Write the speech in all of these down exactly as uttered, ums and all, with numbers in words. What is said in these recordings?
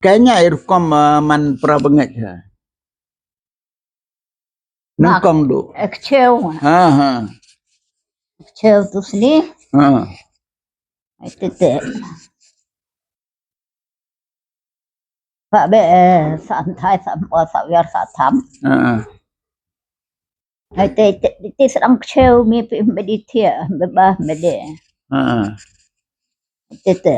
Kanya i rukom, ah, man pra bangaj ha. Nang kong du. Ek cheu. Ha ha. Ek cheu tu sini. Ha. Ai te te. Ba be, eh, sa an thai sa mo sa wiar sa tham. Ha. Ai te te te sedang cheu mi pi medit ya be ba mede. Ha. Te te.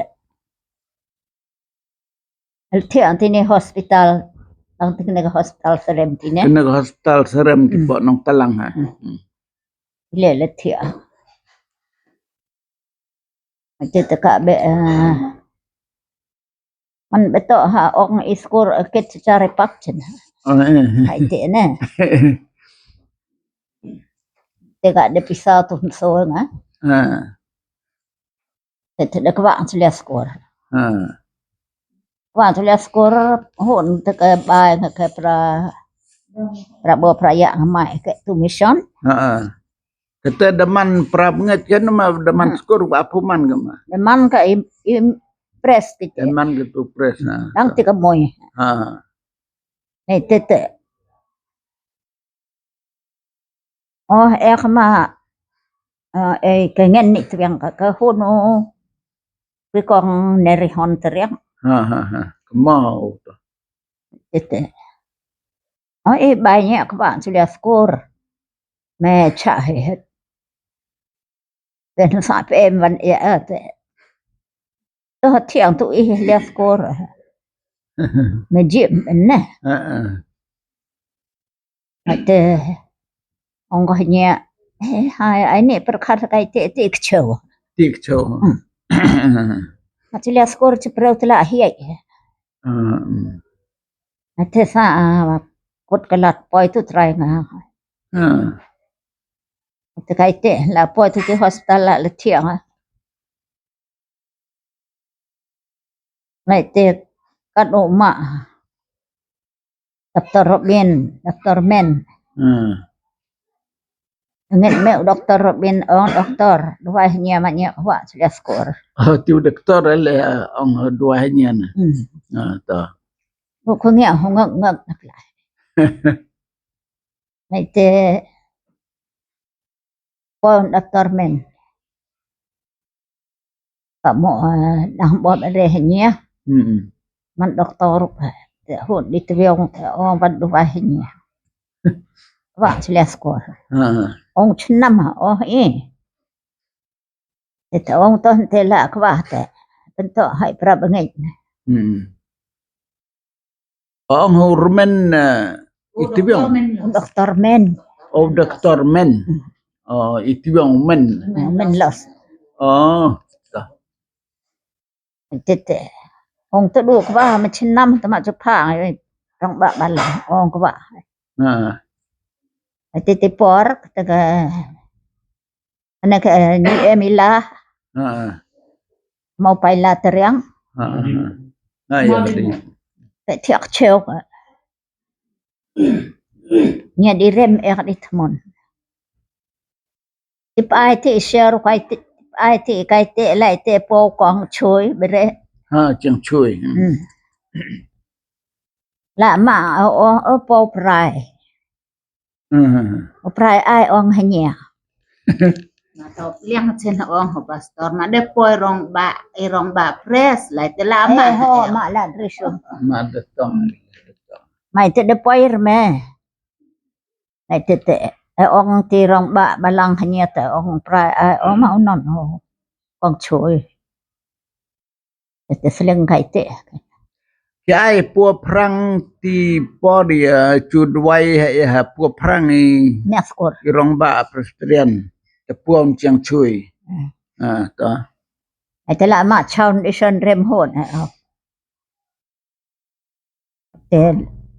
Al thiah tine hospital. Ang tine hospital serem tine. Kine hospital serem ki po nong talang ha. Hmm. Hmm. Le le thiah. Te te ka be, eh, man beto ha ong iskur, eh, kit secara pak chen. Oh, eh. Hai te ne. Te ka de pisa tu so nga. Ha. Te te de kwah chulia skur. Ha. Kwah chulia skur hun te ke bai nga ke pra, pra bo pra ya nga mai ke tu mission. Ha. Kata daman pra bangaj kan ma daman skur ba pu man ka ma. Daman ka im, im press kite. Daman ka tu press na. Dang te ka moi. Ha. Nei te te. Oh, eh, kama, eh, eh, ke ngen ni triang ka, ke hunu. Pi kong neri hon triang. Ha ha ha. Kemau tu. Ite. Oh, eh, banyak ke bang sulia skur. Me cha he het. Ben sa pe em van e a te. To thiang tu ih lia skur. Me jim ne. Ha ha. Ate ong ko nya. Eh, hai, ai ni perkhat kai te te kcheu. Te kcheu. Hmm. Ate lia skur chi preu tela hiai. Hmm. Ate sa, ah, kut kelat poi tu trai nga. Hmm. Ate kai te la poi tu te hospital la le thiang. Lai te kat u ma. Doktor Robin, Doktor Men. Hmm. Ngen me u Doktor Robin, ong Doktor, duwai nya ma nya wa sulia skur. Oh, tiu doktor le, ong duwai nya na. Hmm. Ah, to. Bu ko nya hu ngak ngak nak lai. Lai te pon Doktor Men. Ka mo, eh, dang bom re hanya. Hmm. Man doktor, eh, te hut di tebiong, te ong ban duwai hanya. Wa sulia skur. Ha. Ong chnam ha, oh, eh. Te te ong ton te la kwa te. Pento hai pra bangit. Hmm. Ong hu rumen, eh, itibiong. Doktor Men. Oh, Doktor Men. Hmm. Oh, itibiong Men. Men los. Oh, ta. Te te. Ong tu du kwa ma chin nam ta ma chu pha, eh, rong ba ba la. Ong kwa. Ha. Te te por, te ka. Ana ka, eh, ni em ila. Ha. Mau pai la teriang. Ha ha. Ha, ya betul. Te thiak cheu. Nya di rem ek di tmon. Tip ai ti share kai ti, ai ti kai ti lai te po kong chui bere. Ha, chiang chui. Hmm. Hmm. La ma o, o, o po prai. Hmm. O prai ai ong hanya. Ma to liang chen ong ho pastor ma de poi rong ba, e rong ba press lai te la ma. Eh, ho ma la drisu. Ma de tong. Mai te de poi me. Lai te te, eh, ong ti rong ba balang hanya te ong prai ai ong ma unon ho. Kong chui. Te sleng kai te. Ki ai pua prang ti por ya chu duwai ha, ya ha pua prang i. Mias kor. I rong ba Presbyterian. Te pua chiang chui. Hmm. Ah, to. Ai te la ma chaun i son rem hon, eh, oh. Te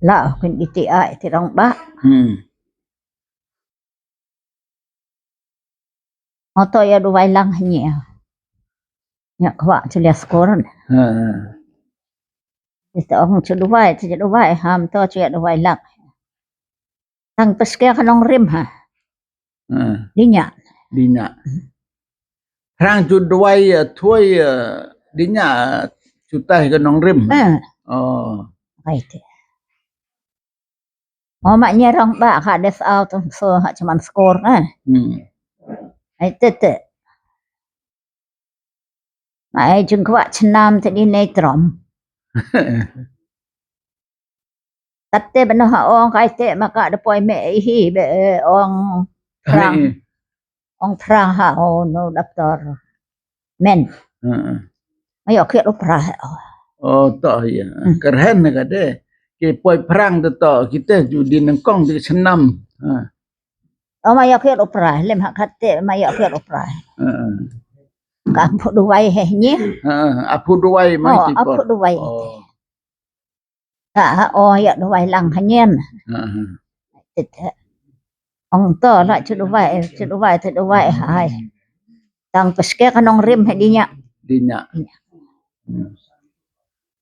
la kin i ti ai ti rong ba. Hmm. Oto ya duwai lang hanya. Ya kwa chu lia skoran. Ha. Ita ong chu duwai, chu duwai ham to chu ya duwai lang. Tang peske ka nong rim ha. Ha. Dinya. Dinya. Prang chu duwai, eh, thuai, eh, dinya, chu tai ka nong rim. Ha. Oh. Ai te. Oh, ma nyerang ba ka des au tu so ha chaman skor na. Hmm. Ai te te. Ai jung kwah chnam te di nei trom. Kat te bano ha ong kai te ma ka da poi me hi be ong prang. Ong prang ha o no doktor. Men. Heeh. Ma ïoh kiat u prai. Oh, to ïa. Hmm. Kerhen ka de. Ki poi prang de to kita ju di nengkong di senam. Ha. Oh, ma ïoh kiat u prai. Lem ha kat te ma ïoh kiat u prai. Heeh. Ka phu duwai he ni. Heeh, aphu duwai mai ti por. Oh, aphu duwai. Oh. Ha, ha, oh, ïa duwai lang hanyen. Ha, ha. Ong to la chu duwai, chu duwai, chu duwai hai. Tang peske ka nong rim he dinya. Dinya. Hmm.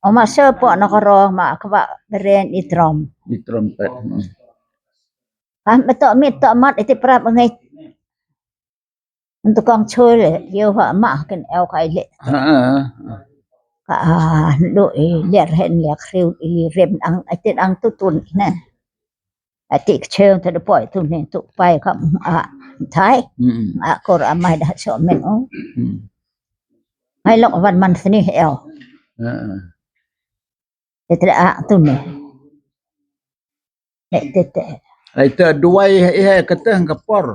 Oh, ma se po na ka rong ma ka ba beren i trom. I trom pet. Hmm. Ha, metok mit tok mat iti prap ngai. Ntu kong chul ïew ha ma ken ew kai le. Ha, ha, ha. Ka, ah, ndu i ler hen ler kriu i rem ang, ai te ang tutun ne. Ai te kcheu te de poi tu ne tu pai ka, ah, thai. Hmm. Ah, kor amai da so men o. Hmm. Ai lok wan man sini ew. Ha, ha. Te te ah tu ne. Te, te, te. Ai te duwai he, he, kata ka por.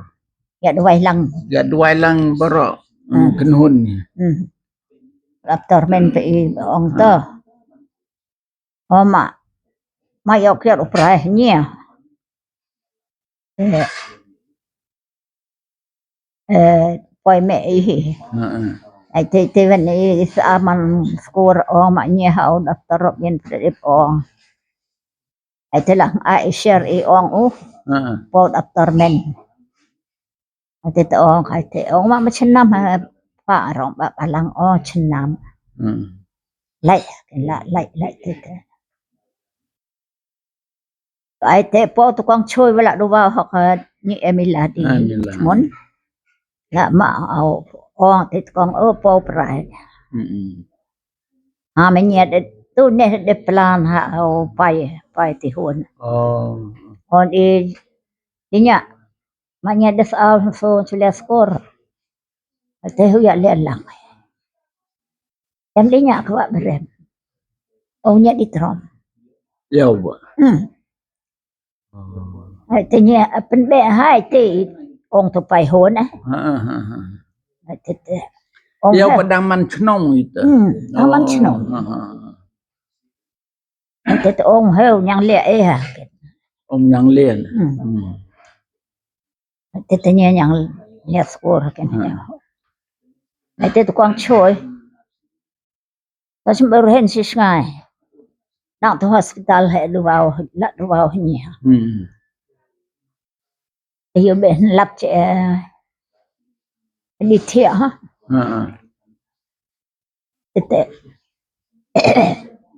Ïa duwai lang. Ïa duwai lang baroh. Hmm, hmm. Kynhun. Hmm. Doktor men pe i ong to. Ah. Oh, ma. Ma ïoh kiat u prai nia. Eh. Eh, poi me i hi. Heeh. Ai te, te wen i sa man skur ong ma nia ha u doktor rop yen trip ong. Ai te lang ai share i ong u. Heeh. Po doktor men. Ai te te ong ai te ong ma ma chnam ha pa rong ba pa lang ong chnam. Hmm. Lai, la, lai, lai te te. Ai te po tu kong choi wala du wa hok ni emila di. Emila. Mon. La ma au ong te tu kong o po prai. Mm-mm. Ha me nia de tu ne de plan ha au pai, pai ti hun. Oh. On i, i nia ma nia de sa so chule skor. Te hu ïa le lang. Em di nia kwah berem. Ong nia di trom. Ïa u ba. Hmm. Oh. Hai te nia, eh, pen be hai te ong tu pai hon, eh. Ha, ha, ha. Hai te te. Ong ïa u hai. Ba dang man chnong ita. Hmm, dang man chnong. Oh, ha, ha. Hai te te ong heu nyang le eh ha. Ong nyang le. Hmm. Hmm. Te te nia nyang le skor ha ken. Hmm. Hai te tu kong choi. Ta chim baru hen si sngai. Nang tu hospital he duwau, la duwau he nia. Hmm. Ayo be lap che, eh, di thia ha. Ha, ha. Te te.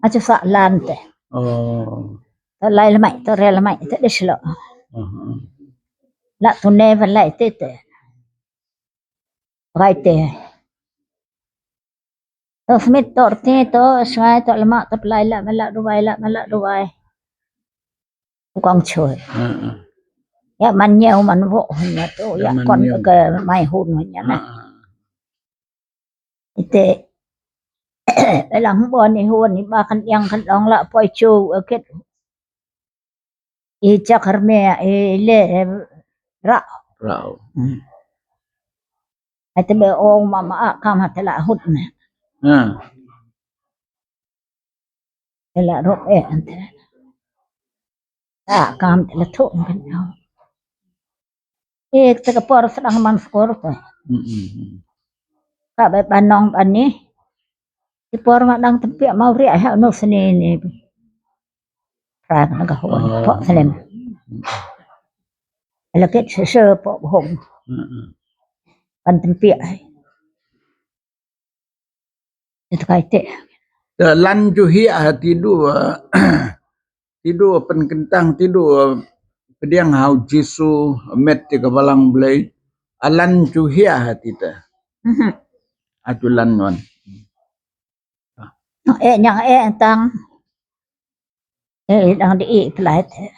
Achu sa lan te. Oh. Ta lai lamai, ta re lamai, te de slo. Ha, ha. La tu ne va lai te te. Rai te. To smit to rti to sngai to lama to plai la mala duwai la mala duwai. Kong choi. Heeh. Ïa man ñiew man wo nya to ïa kon ke mai hun nya na. Heeh. Ite. Elang bon ni hun ni ba kan yang kan long la poi chu ket. I chakar me i le ra. Ra. Hmm. Ate be ong mama a kam ate la hut me. Ha. Te la rok eh ante. A kam te la thuk kan au. Eh, te ka por sdang man skor te. Hmm, hmm, hmm. Ka be banong bani. Te por ma dang tempiak mau riak ha no seni ni. Pra na ka hon. Oh. Pok selem. Ela ket sese pok hong. Hmm, hmm. Pan tempiak. Ita kai te. Te lan ju hiah ha tidu, eh, tidu penkyntang tidu, eh, pdiang ha u Jisu met ti ka balang Blei. A lan ju hiah ha tita. Mhm. Atu lan wan. Eh, nyang eh tang. Eh, dang di i plai te.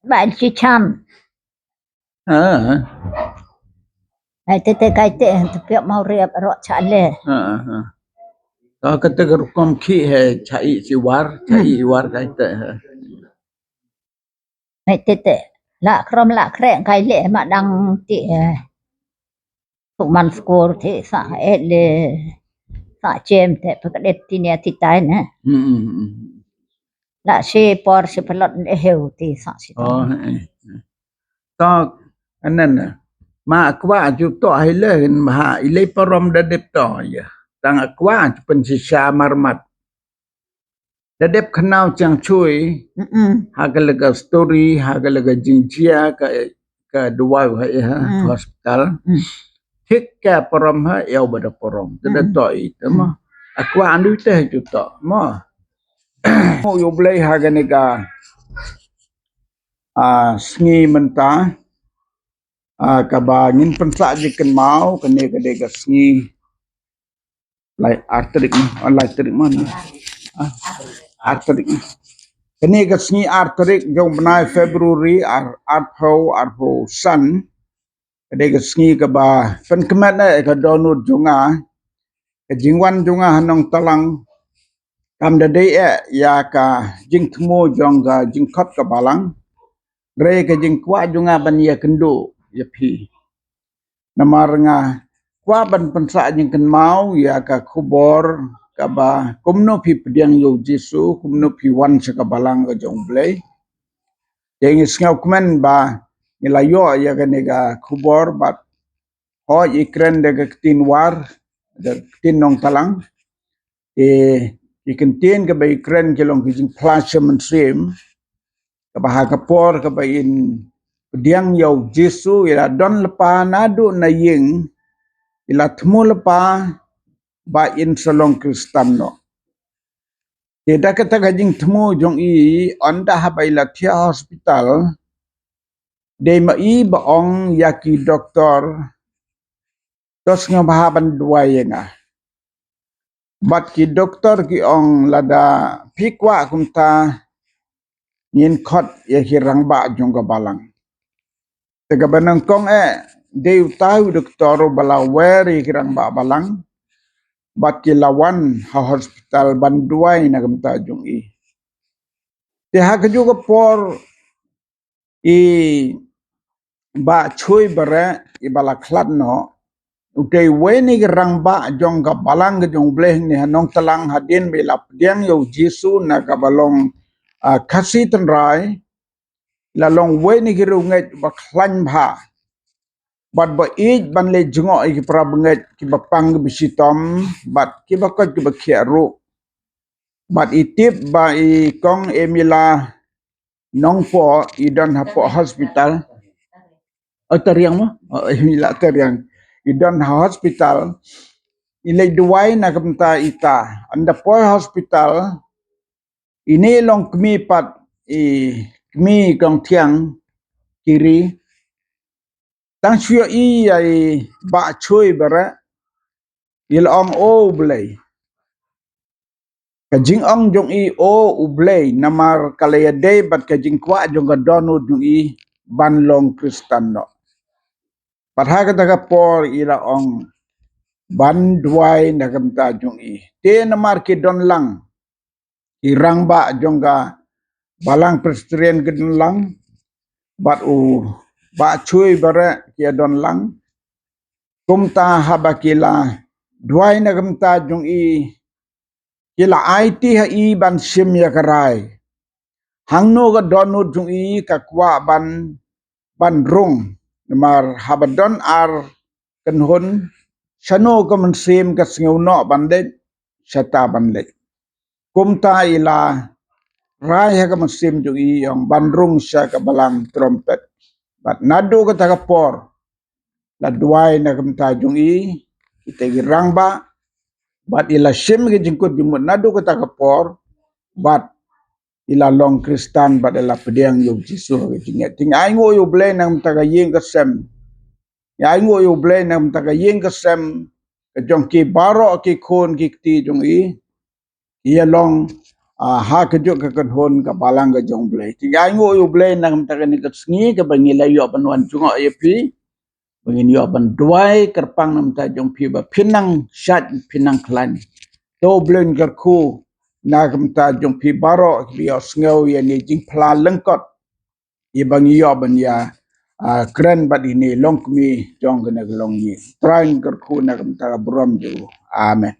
Ba di cham. Ah. Ai te te kai te te piak mau riap ro chale. Ah, ah, ah. Ka te ka rukom khi he cha i si war, cha i war kai te. Ai te te. La krom la krek kai le ma dang ti eh. Tuk man skur ti sa et le sa chem te pakadet ti ne ti tai ne. Hmm, hmm, hmm. La si por si pelot ne heu ti sa si. Oh, eh, eh. To anan na. Ma kwah ju to hai le ma ha i le parom da dep to ya. Tang kwah ju pen si sha marmat. Da dep khnau chang chui. Mm-mm. Ha ka le ka story, ha ka le ka jingjia ka ka duwai ha ha hospital. Mm. Thik ka parom ha eo ba da parom. Te da to i te mo. Akwa andu te ju to mo. Mo yo blei ha ka ne ka, ah, sngi mynta. Ah, kaba ngin pynsah ji kynmaw ka ne ka de ka sngi. Lai ar tarik ni, oh, lai tarik man. Ah, ar tarik ni. Kane ka sngi ar tarik jong bnai February ar, arphew, arphew san. Kane ka sngi kaba pynkmen eh ka dohnud jong nga. Ka jingwan jong nga ha Nongtalang. Kam da dei eh ïa ka jingthmu jong ka jingkhot ka balang. Re ka jingkwah jong nga ban ïa kynduh ïa phi. Namar nga kwah ban pynsah jingkynmaw ïa ka khubor kaba kumno phi pdiang ïa u Jisu, kumno phi wan sha ka balang ka jong u Blei. Te ngi sngewkmen ba ngi la ïoh ïa kane ka khubor bad hoi i kren da ka ktien War, da ka ktien Nongtalang. Te ki kyntien kaba i kren ki long ki jingphla sha mynsiem. Kaba ha ka por kaba in pdiang ïa u Jisu i la don lypa naduh na ïing, i la thmu lypa ba in sa long Khristan noh. Te da kata ka jingthmu jong i, ynda haba i la thiah hospital, dei ma i ba ong ïa ki doktor, to sngewbha ban duwai ïa nga. Bad ki doktor ki ong lada phi kwah kumta ngin khot ïa ki rangbah jong ka balang. Te kaba nyngkong eh dei utai u doktor uba la wer ïa ki rangbah balang. Bad ki la wan ha hospital ban duwai na ka bynta jong i. Te ha kajuh ka por i Bah Chui Bareh, i ba la khlad noh. Utai uwei na ki rangbah jong ka balang ka jong u Blei hangne ha Nongtalang hadien ba i la pdiang ïa u Jisu na kaba long, ah, Khasi Tynrai. I la long uwei na ki riewngeit ba khlaiñ bha. Bad ba ïeit ban leit jngoh ïa ki para bangeit kiba pang kiba shitom, bad kiba koit kiba khiah ruh. Bad i tip ba i Kong Emila Nongpoh i don hapoh hospital. Oh, Tariang mo? Oh, Emila Tariang. I don ha hospital. I leit duwai na ka bynta ita. Ynda poi hospital. Ine long kmie pat i kmie Kong Thiang Kiri. Tang shu ïohi ïa i Bah Chui Bareh. I la ong, "O Blei." Ka jingong jong i, "O u Blei," namar ka la ïadei bad ka jingkwah jong ka dohnud jong i ban long Khristan noh. Bad ha kata ka por i la ong ban duwai na ka bynta jong i. Te namar ki don lang ki rangbah jong ka balang Presbyterian ki don lang, bad u Bah Chui Bareh ki don lang. Kumta haba ki la duwai na ka bynta jong i, ki la aiti ha i ban shim ïa ka rai. Hangno ka dohnud jong i ka kwah ban, ban rung. Namar haba don ar kynhun, shano ka mynsiem ka sngew noh ban leit, shata ban leit. Kumta i la rai ha ka mynsiem jong i ong ban rung sha ka balang trumpet. Bad naduh kata ka por, la duwai na ka bynta jong i, kita ki rangbah, bad i la shim ki jingkut jingmut naduh kata ka por, bad i la long Khristan, bad i la pdiang ïa u Jisu ha ka jingngeit. Te ngi ainguh ïa u Blei na ka bynta ka ïing ka sem. Ngi ainguh ïa u Blei na ka bynta ka ïing ka sem ka jong ki baroh ki khun ki kti jong i. Ïa long ah, ha ka juk ka kynhun ka balang ka jong U Blei. Te ngi ainguh ïa U Blei na ka bynta kane ka sngi kaba ngi la ïoh ban wan jngoh ïa phi, ba ngin ïoh ban duwai kyrpang na ka bynta jong phi ba phin nang shait, phin nang khlaiñ. To U Blei un kyrkhu na ka bynta jong phi baroh kiba ïohsngew ïa kane ka jingphla lyngkot, ïa ba ngi ïoh ban ïa, ah, kren bad kine ki longkmie jong kane ka longïing. Trai un kyrkhu na ka bynta ka burom jong U. Amen.